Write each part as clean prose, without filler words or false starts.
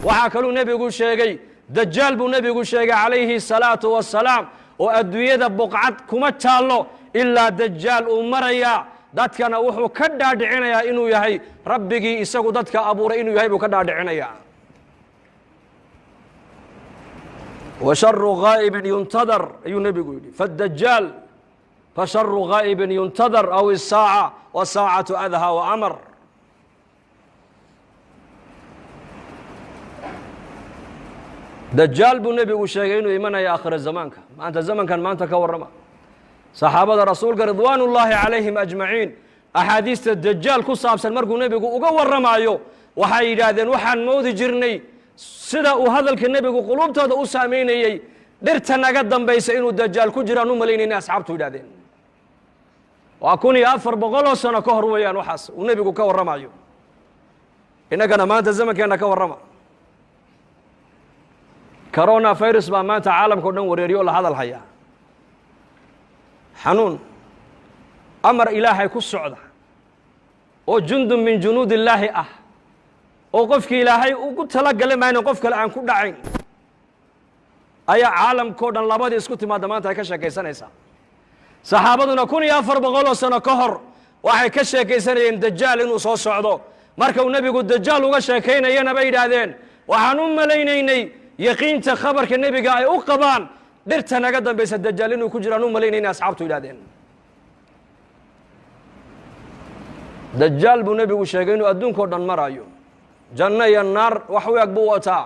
Waxaa kaluu nebigu sheegay dajaal buu nebigu sheegay calayhi salaatu wasalaam, oo adduunyada buqcad kuma taallo ilaa dajaal uu marayaa. Dadkana wuxuu ka dhaadhicinayaa inuu yahay rabbigii isagu dadka abuuray inuu yahay buu ka dhaadhicinayaa. Wa sharu ghaa'ibin yuntadar ayuu nebigu yidhi, fadajaal fasharu ghaa'ibin yuntadar aw isaaca wasaacatu adhaa wa amar. Dajaal buu nebigu sheegay inuu imanaya aakhira zamaanka. Maanta zamankan maanta ka warrama saxaabada rasuulka ridwaan ullaahi calayhim ajmaciin, axaadiista dajaal ku saabsan markuu nebigu uga warramaayo waxay yidhaahdeen waxaan moodi jirnay sida uu hadalka nebigu quluubtooda u saamaynayey dhirta naga dambaysa inuu dajaal ku jiraan u malaynayna asxaabtu yidhahdeen. Waa 1400 sano ka hor weeyaan waxaas uu nebigu ka warramayo. Innagana maanta zamankeenna ka warrama. Corona virus baa maanta caalamka o dhan wareeriyo o la hadal hayaa, xanuun amar ilaahay ku socda oo jundun min junuud illaahi ah oo qofkii ilaahay ugu tala galay maayna qof kale aan ku dhacayn ayaa caalamkao dhan labadii isku timaadda maanta ay ka sheekaysanaysaa. Saxaabaduna 1400 sano ka hor waxay ka sheekaysanayeen dajaal inuu soo socdo. Marka uu nebigu dajaal uga sheekaynayana bay yidhaahdeen waxaan u malaynaynay yaqiinta khabarka nebiga ay u qabaan dhirta naga dambaysa dajaal inuu ku jiraan u malaynayna asxaabtu yidhahdeen. Dajaal buu nebigu sheegay inuu adduunka o dhan marayo, janno iyo naar wax u eg buu wataa.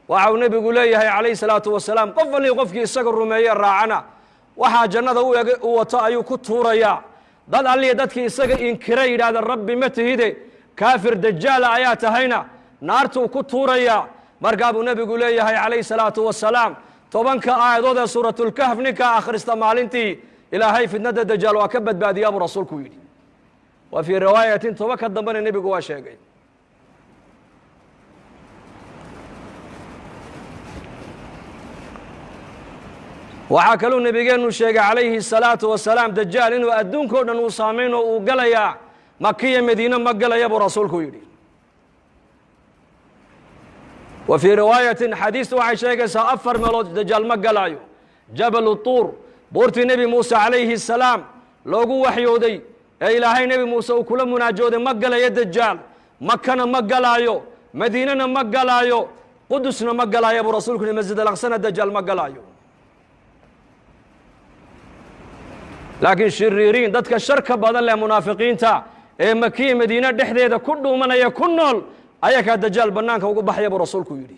Waxa uu nebigu leeyahay calayhi salaatu wasalaam qof allii qofkii isaga rumeeye raacana waxaa jannada u eg u wato ayuu ku tuurayaa. Dad alliya dadkii isaga inkira yidhahda rabbi ma tihide kaafir dajaala ayaa tahayna naartuu ku tuurayaa. Markaa buu nebigu leeyahay calayhi salaatu wasalaam 10ka aayadood ee suuratulkahf ninkaa akhrista maalintii ilaahay fitnada dajaal waa ka badbaadiyaa buu rasuulku yidhi. Wa fii riwaayatin 10ka dambena nebigu waa sheegay. Waxaa kaluu nebigeennu sheegay calayhi salaatu wasalaam dajaal inuu adduunka o dhan uu saamayn oo uu galayaa, makiya madiine ma galaya buu rasuulku yidhi. Wa fii riwaayatin xadiistu waxay sheegaysaa 4 meelood dajaal ma galaayo. Jabalu tuur, buurtii nebi muuse calayhi salaam loogu waxyooday ee ilaahay nebi muuse uu kula munaajooday ma galayo dajaal. Makana ma galaayo, madiinena ma galaayo, qudusna ma galaayo buu rasuulku yihi. Masjid alaqsana dajaal ma galaayo. Laakiin shiriiriin dadka sharka badan leh munaafiqiinta ee makiya madiine dhexdeeda ku dhuumanaya ku nool ayakaa dajaal bannaanka ugu baxaya buu rasuulku yidhi.